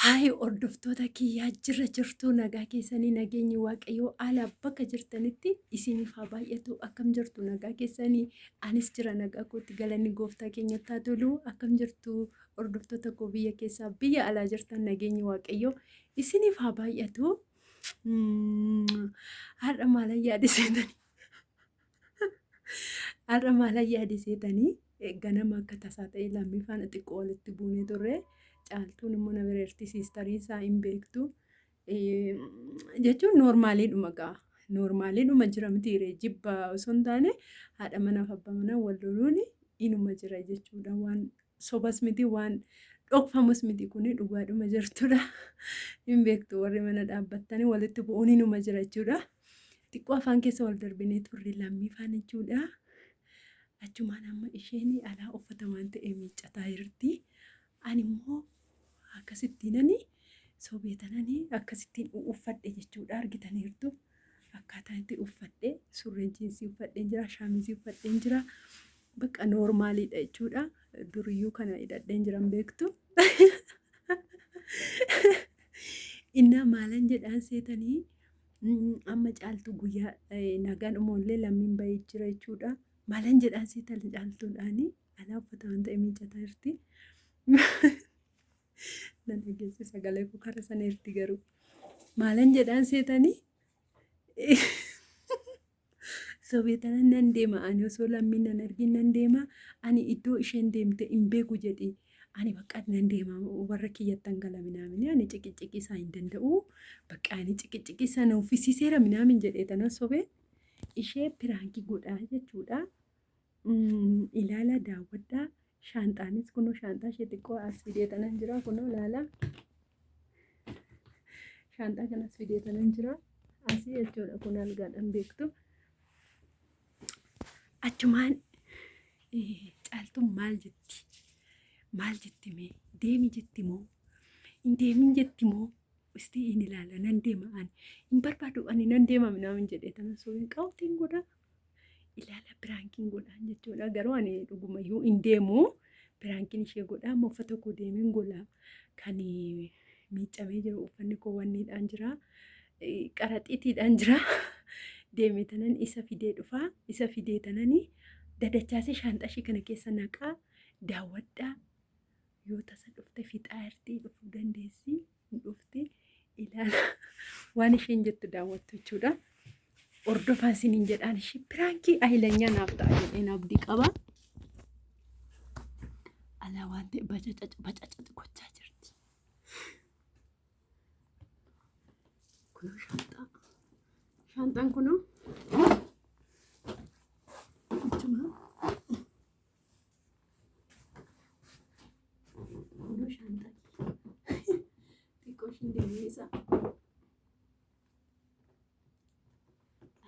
Haay hordoftoota kiyyaa, jirra jirtuu? Nagaa keessanii? Nageenyi Waaqayyoo ala bakka jirtanitti isiniif haa baay'atu. Akkam jirtu? Nagaa keessanii? Anis jira nagaa kootti, galanni gooftaa keenyatti haa tolu. Akkam jirtu hordoftoota koo biyya keessaa biyya alaa jirtan? Nageenyi Waaqayyoo isiniif haa baay'atu. Har'a maalan yaadiseetanii? Har'a maalan yaadiseetanii? Ganama akka tasaa ta'e lammii faana xiqqoo walitti buunee turre. Caaltuun immoo na bira jirti, siistarii isaa hin beektu. Jechuun noormaaliidhuma gaa. Noormaaliidhuma jira miti jibba osoo hin taane, haadha manaaf abbaa manaa wal loluun inuma jira jechuudha. Waan sobas miti, waan dhokfamus miti, kuni dhugaadhuma jirtudha. Hin beektu warri mana dhaabbattanii, walitti bu'uun inuma jira jechuudha. Xiqqoo afaan keessa wal darbinee turre lammii faana jechuudha. Achumaan amma isheen alaa uffata waan ta'e miiccataa jirti. Ani immoo akkasittiinani sobeetanani akkasittiin uffadhe jechuudha, argitaniirtu. Akkaataan itti uffadhe, surreen jiinsii uffadheen jira, shaamizii uffadheen jira. Bakka noormaaliidha jechuudha. Duriyyuu kana hidhadheen jiran beektu. Innaa maalan jedhaan seetanii, amma Caaltuu guyyaa nagaan umoollee lammiin bahee jira jechuudha. Maalan jedhaan seetan, Caaltuudhaani alaa uffata waan ta'e miiccataa jirti. Nan dhageessi sagalee koo kara sana jirti garuu. Maalan jedhaan seetanii, sobeetana nan deema ani, osoo lammiin nan argin nan deema ani, iddoo isheen deemte hin beeku jedhi, ani bakka nan deema, warra kiyyattan gala minaamini, ani ciqiciqii isaa hin danda'u, bakka ani ciqiciqii sana uffisiiseera minaamin jedhee tanan sobee ishee piraankii godhaa jechuudha. Ilaala, daawwadhaa. Shaanxaanis kunoo shaanxaa ishee xiqqoo as fidee tanan jira, kunoo ilaala. Shaanxaa kanas fidee tanan jira. Asii jechuudha, kun algaadhaan beektu. Achumaan Caaltuun maal jetti? Maal jetti mee? Deemi jetti moo? Hin deemin jetti moo? Istii hin ilaala, nan deema ani. Hin barbaadu ani, nan deema minaamin jedhee tanan sobeen qaawwatiin godha. Ilaala, piraankiin godhaan jechuudha. Garuu ani dhugumayyuu hin deemu. Piraankiin ishee godha. Amma uffata koo deemeen gola. Kan miiccamee jiru uffanni koo wanniidhaan jira. Qaraxiitiidhaan jira. Deemee tanan isa fidee dhufa. Isa fidee tanani dadachaasee shaanxaa ishee kana keessa naqaa, daawwadhaa. Yoo tasa dhufte fixaa irtii dhufuu dandeessi. Hin dhufti, ilaala, waan isheen jettu daawwattu jechuudha. Hordofaa isiniin jedhaan, ishee piraankii ahilanyaa naaf ta'a jedheen abdii qaba. Alaa waan ta'e bacacac bacacac gochaa jirti. Kunoo shaanxaa. Shaanxaan kunoo achuma kunoo shaanxaa xiqqoo ishiin deemee isa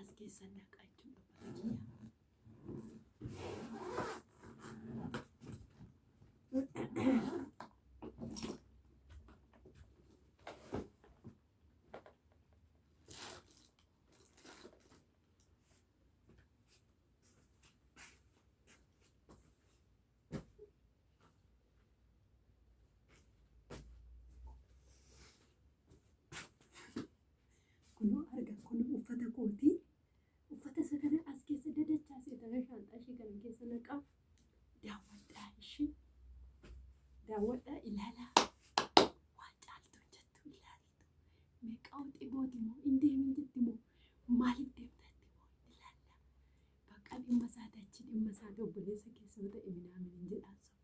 as keessa naqaa jechuudha uffata kiyya. Kunoo arga, kun uffata kooti. Uffata isa kana as keessa dadachaasee tana shaanxaa ishee kana keessa naqaa. Daawwadhaa ishee. Daawwadhaa, ilaalaa. Waan Caaltuun jettu ilaaltu. Meeqaa gooti moo, hin deemin jetti moo, maaliif deemta jetti moo, ilaalla. Bakka dhimma isaati achi, dhimma isaati obboleessa keessa yoo ta'e minaamin hin jedhaan sobee.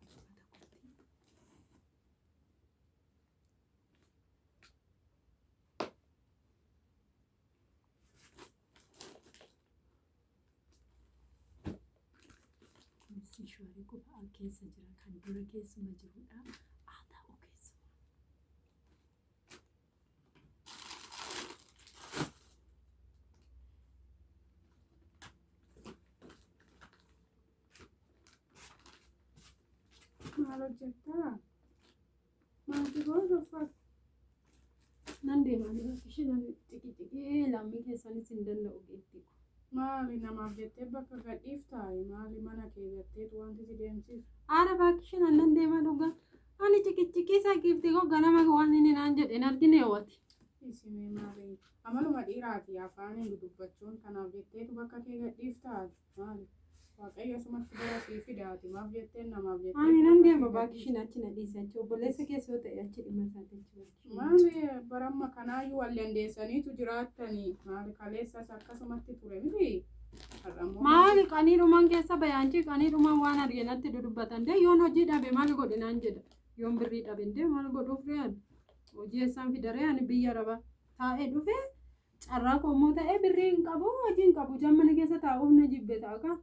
Uffata kooti. Kunis shoorii qofa keessa jira, kan dura keessuma jirudha. Haa ta'u keessuma. Maal hojjettaa? Maatii koo uffata. Nan deema ani, bakka ishee nan ciqiciqee lammii keessanis hin danda'u geettii ko. Maali namaaf jettee bakka gadhiiftaa? Maali mana kee gatteetu wanti si deemsisu? Aara baakishin annan deema dhugaa. Ani ciqiciqii isaa giiftii koo ganama waan inni naan jedhe hin argine hawwati. Isimee maali? Amaluma dhiiraati afaaniin dudubbachuun kanaaf jetteetu bakka kee gadhiiftaa? Maali? Waaqayyo asumatti bara sii fidaati. Maaf jetteen namaaf jettee Ani nan bakka deema kee baakishin achi na dhiise achi obboleessa keessa yoo ta'e achi dhimma isaati achi baakishin. Maali baramma kanaayyuu wal dandeessaniitu jiraattanii maali kaleessas akkasumatti ture miti? Har'ammoo Maali qaniidhumaan keessa bayaanchi qaniidhumaan waan arge natti dudubbatan dee yoon hojii dhabe maal godhe naan jedha. Yoon birrii dhabe dee maal godhuuf ree ani hojii eessaan fidaree ani biyya arabaa taa'ee dhufee carraa koo immoo ta'ee birrii hin qabu hojii hin qabu jammana keessa taa'uuf na jibbe ta'a kaa.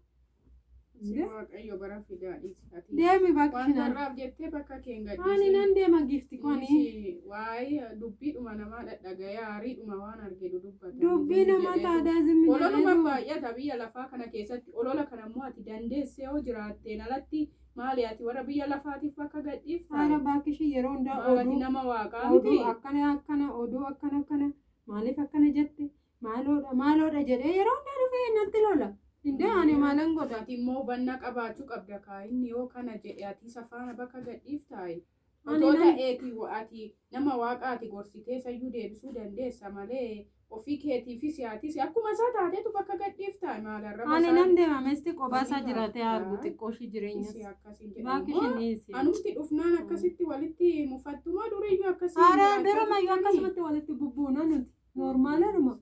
Si Waaqayyo bara fidaa dhiisi ati. Deemi Waan baakishin ani. har'aaf jettee bakka kee hin Ani gadhiisin. nan deema gifti koo ani. Dhiisi waa'ee dubbiidhuma namaa dhadhaga'ee aariidhuma waan arge dudubbata. Dubbii namaa taadaa zimmi Ololuma jedheetu. baay'ata biyya lafaa kana keessatti olola kana immoo ati dandeessee yoo jiraatteen alatti maali ati warra biyya lafaatiif bakka gadhiiftaa? Haala baakishin yeroo hundaa Maal ati oduu nama waaqaa oduu miti? akkana akkana oduu akkana akkana maaliif akkana jette maaloodha maaloodha jedhee yeroo hundaa dhufee natti lola. Indee ani maalan godha? Ati immoo hubannaa qabaachuu qabda kaa inni yoo kana jedhe ati isa faana bakka gadhiiftaa? Ani Otoo nan ta'eeti ati nama waaqaati gorsitee sayyuu deebisuu dandeessa malee ofii keetiifis yaatis akkuma isaa taateetu bakka gadhiiftaa maal arraba ani isaa nan deema meesti kophaa isaa Ani jiraatee haa argu ta'a. xiqqoo ishii jireenyas. Isi akkasiin jedhamu Baakishin immoo dhiisi. anumti dhufnaan akkasitti walitti mufattumaa duriyyuu akkasiin Haara jiraachaa durumayyuu turtanii. akkasumatti walitti bubbuuna nuti. Noormaaladhuma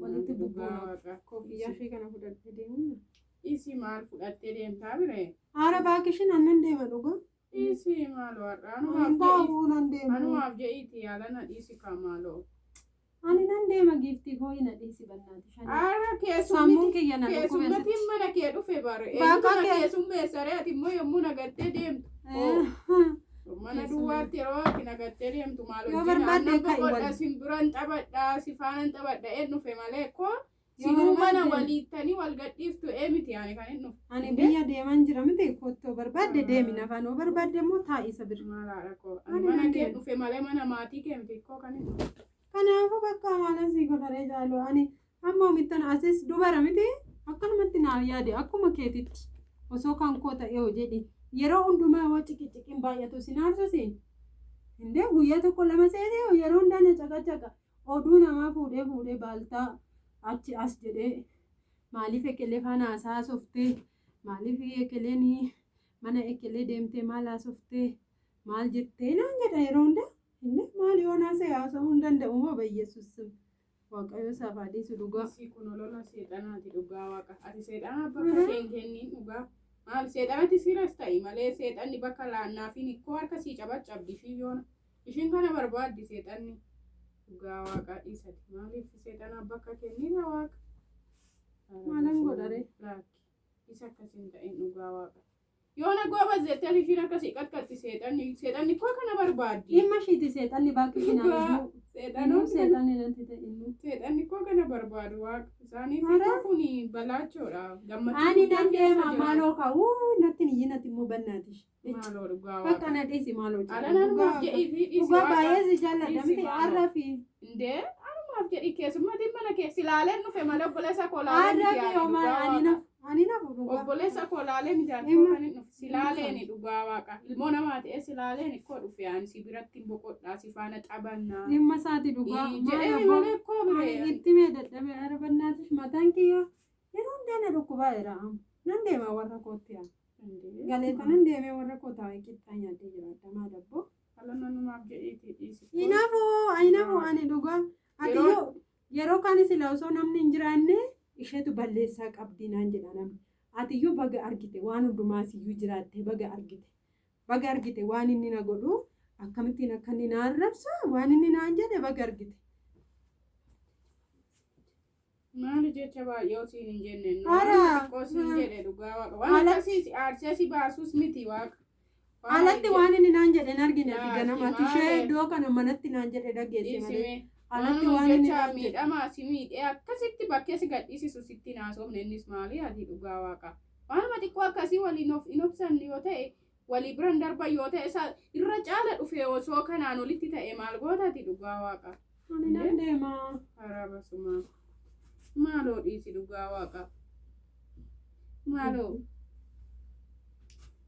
walitti Dhugaa bubbuuna. waaqa. Koffiyyaa ishee kana fudhadhee deemuu. Isi maal fudhattee deemtaa biree? Haara baakishin annan deema dhugaa. Isi maaloo har'a Ani anumaaf jedhii taa'uu nan deema. anumaaf jedhiiti yaalana dhiisi kaa maaloo. Ani nan deema giiftii koo hin adhiisi bannaati shanii. Har'a Sammuun keessummitti kiyya na dhukkube keessummatiin asitti. mana kee dhufe bare eenyutu Baaka na kee. keessummeessaree ati immoo yommuu nagattee deemtu. Mana Keessummaa. duwwaatti yeroo ati nagattee deemtu maal Yoo hojii barbaadde naannoo ka'i boqodha wal. simbiran taphadhaa si faanan taphadha een dhufe malee koo Yoo sinuu mana barbaadde waliittanii wal gadhiiftu ee miti ani kan hin dhufe. ani Indee biyya deeman jira miti kottoo barbaadde deemi nafaan yoo barbaadde immoo taa'i isa bira. maal haadha koo ani Ani mana nan kee deema. dhufe malee mana maatii kee miti koo kan hin dhufe. Kanaafuu bakka maalan sii godharee jaaloo ani amma omittan asis dubara miti akkanumatti naaf yaade akkuma keetitti osoo kan koo ta'e hoo jedhi yeroo hundumaa yoo ciqiciqiin baay'atu sin aarsu indee guyyaa tokko lama seenee yeroo hundaa na caqacaqa oduu namaa fuudhee fuudhee baaltaa achi as jedhee maaliif ekelee faana haasaa haasofte maaliif ekeleen mana ekelee deemtee maal haasoftee maal jettee naan jedha yeroo hundaa inni maal yoo naasee haasa'uu hin danda'u moo bayyeessus waaqayyo isaaf haa dhiisu dhugaa. Isi kun olola seexanaati dhugaa waaqa. Ati seexanaa bakka kee hin kenniin dhugaa. Maal seexanatti siras ta'i malee seexanni bakka laannaafiin ikkoo harka sii cabaccabdi ishiin yoona. Ishiin kana barbaaddi seexanni. Dhugaa waaqa dhiisati. Maaliif seexanaaf bakka kennina waaqa? Maalan godha ree? Laakki. Isa akkasiin ta'in dhugaa waaqa. Yoona goobas jettee ati ishiin akkasii qaqqatti seexanni seexanni koo kana barbaaddi. Dhimma ishiiti seexanni bakki ishiin Dhugaa haa innuu seexanoonni kana seexanni natti ta'e innuu. Seexanni koo kana barbaadu waaqa. Isaaniif Hara koo kun balaachoodha. Gammachuu ani guddaa nan keessa deema jiraatu. maaloo kaa'uu natti hin iyyinati immoo bannaati. Maaloo dhugaa Bakka waaqa. na dhiisi maaloo jedha Alana dhugaa anumaaf waaqa. jedhii fi dhiisi Dhugaa waaqa. baay'ee si jaalladha Dhiisi miti maaloo. har'a fi Indee anumaaf jedhii keessummatiin mana kee silaaleen dhufe malee obboleessa koo laalee har'a miti fi ani homaa dhugaa ani waaqa. nafu ani nafu dhugaa. Obboleessa koo laalee miti ani koo Dhimma kan hin dhufe dhimma silaaleeni isaati. dhugaa waaqa. Ilmoo namaa ta'e silaaleen koo dhufe ani si biratti hin boqodhaa si faana taphannaa. Dhimma isaati dhugaa maal Jedhee abboo malee koo ani biree ani. itti mee dadhabee ara bannaatis mataan kiyya yeroo hundaa na dhukkubaa jira nan deema warra kootti yaa. Indee Galee kanan deemee warra koo taa'ee qixxaa nyaadhee jiraadha maal abboo. Alana anumaaf jedhiitii dhiisi koo. Inaafuu inaafuu ani dhugaa ati Yeroo yoo yeroo kaan sila osoo namni hin jiraanne isheetu balleessaa qabdi naan jedha namni. Ati iyyuu baga argite waan hundumaa siyyuu jiraatte baga argite baga argite waan inni na godhu akkamittiin akka inni na arrabsu waan inni naan jedhe baga argite. Maali jecha baay'ee siin hin jenne nu Ara waan xiqqoo siin jedhe dhugaa waaqa waan alatti akkasii si aarsee si baasus miti waaqa waan alatti waan inni naan jedhe hin argine ati Laakki ganama ati ishee maali iddoo kana manatti naan jedhe dhageesse malee dhiisime alatti waanuma waan inni jecha naan jedhe. miidhamaa si miidhee akkasitti bakkee si gadhiisisu sitti naasofne innis maali ati dhugaa waaqa waanuma xiqqoo akkasii waliin of hin obsanne yoo ta'e walii biran darban yoo ta'e isa irra caala dhufe osoo kanaan olitti ta'e maal goota ati dhugaa waaqa Ani nan deema. Arabasumaa. Maaloo dhiisi dhugaa waaqa. Maaloo.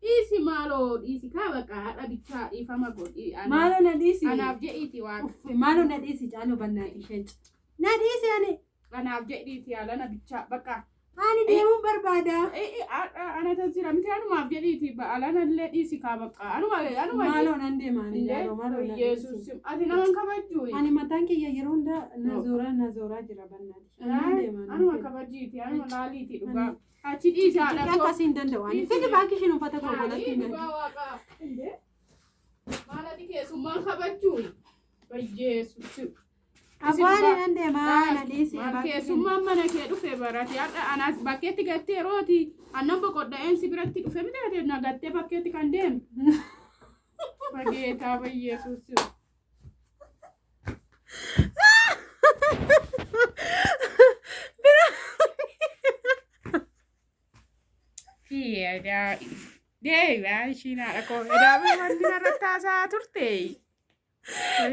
Dhiisi maaloo dhiisi kaa bakka haadha bichaa dhiifama godhi. Maaloo na dhiisi. Anaaf jedhiiti waaqa. Uffe maaloo na dhiisi caaloo bannaati isheen. Na dhiisi ani. Anaaf jedhiiti alana bichaa bakka. Ani deemuun barbaada. Anata jira miti anumaaf jedhiiti alana illee dhiisi kaa bakka. Anuma anuma. Maaloo nan deema ani caaloo maaloo na dhiisi. Yesuus ati nama hin kabajju. Ani mataan kiyya yeroo hunda na zooraa na zooraa jira bannaati. Nan deema. Anuma kabajiiti anuma laaliiti dhugaa. Achi dhiisi haadha koo. Akkasii hin danda'u. Ani fidi baankii isheen uffata koo godhatti hin Dhugaa waaqaa. Maal ati keessummaan kabajju. Yesuus. Abbaan nan deema na dhiisi. Maal keessummaan mana kee dhufe barate har'a anaas bakkeetti gattee yerooti annan boqodha'een si biratti dhufe miti ati na gattee bakkeetti kan deeme. Bageetaa bayyeesuus. Deebi'aa ishiin haadha koo edaa wanti narratti haasa'aa turte.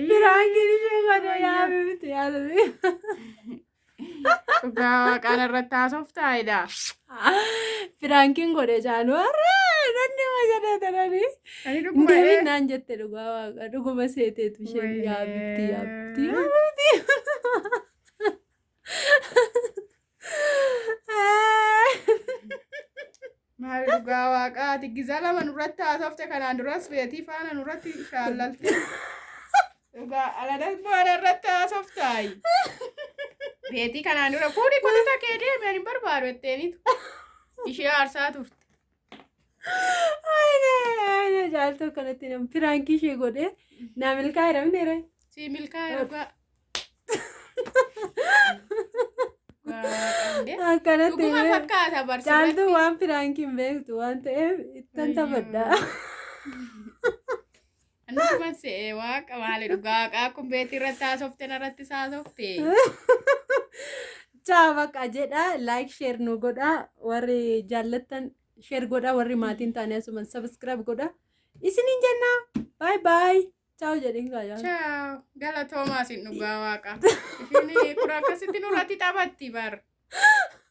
Biraankiin ishee kana yaame miti yaadame. Dhugaa waaqaan irratti haasoftaa edaa. Biraankiin godhe caalu harree nan deema jedhee tanani. Ani dhuguma Deemin naan jette dhugaa waaqa dhuguma seeteetu isheen yaabifti yaabifti yaabifti. Maal dhugaa waaqaati giza lama nurratti haasofte kanaan duras beetii faana nurratti shaallalte. Dhugaa alanas baana irratti haasoftaayi. Beetii kanaan dura fuudhi kotota kee deemi ani hin barbaadu jetteenitu. Ishee aarsaa turte. Ayine ayine caaltuu akkanatti nam piraankii ishee godhe naa milkaa'e namni re. Si milkaa'e dhugaa. Akkanatti Dhuguma fakkaata barsiifatti. caaltuu waan piraankii hin beektu waan ta'eef ittan taphadha. Dhuguma se'ee waaqa maali dhugaa waaqaa kun beetii irratti haasofte narratti haasofte. Chaa baqa jedha like share nu godha warri jaallattan share godha warri maatiin taane asuman subscribe godha isiniin jenna bye bye ciao jedhin kaa Ciao. Galatoomaa sin dhugaa waaqa. Ishiin kun akkasitti nurratti taphatti bar.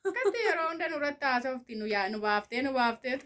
Akkatti yeroo hunda nurratti haasofti nu yaa nu baaftee nu baafteetu.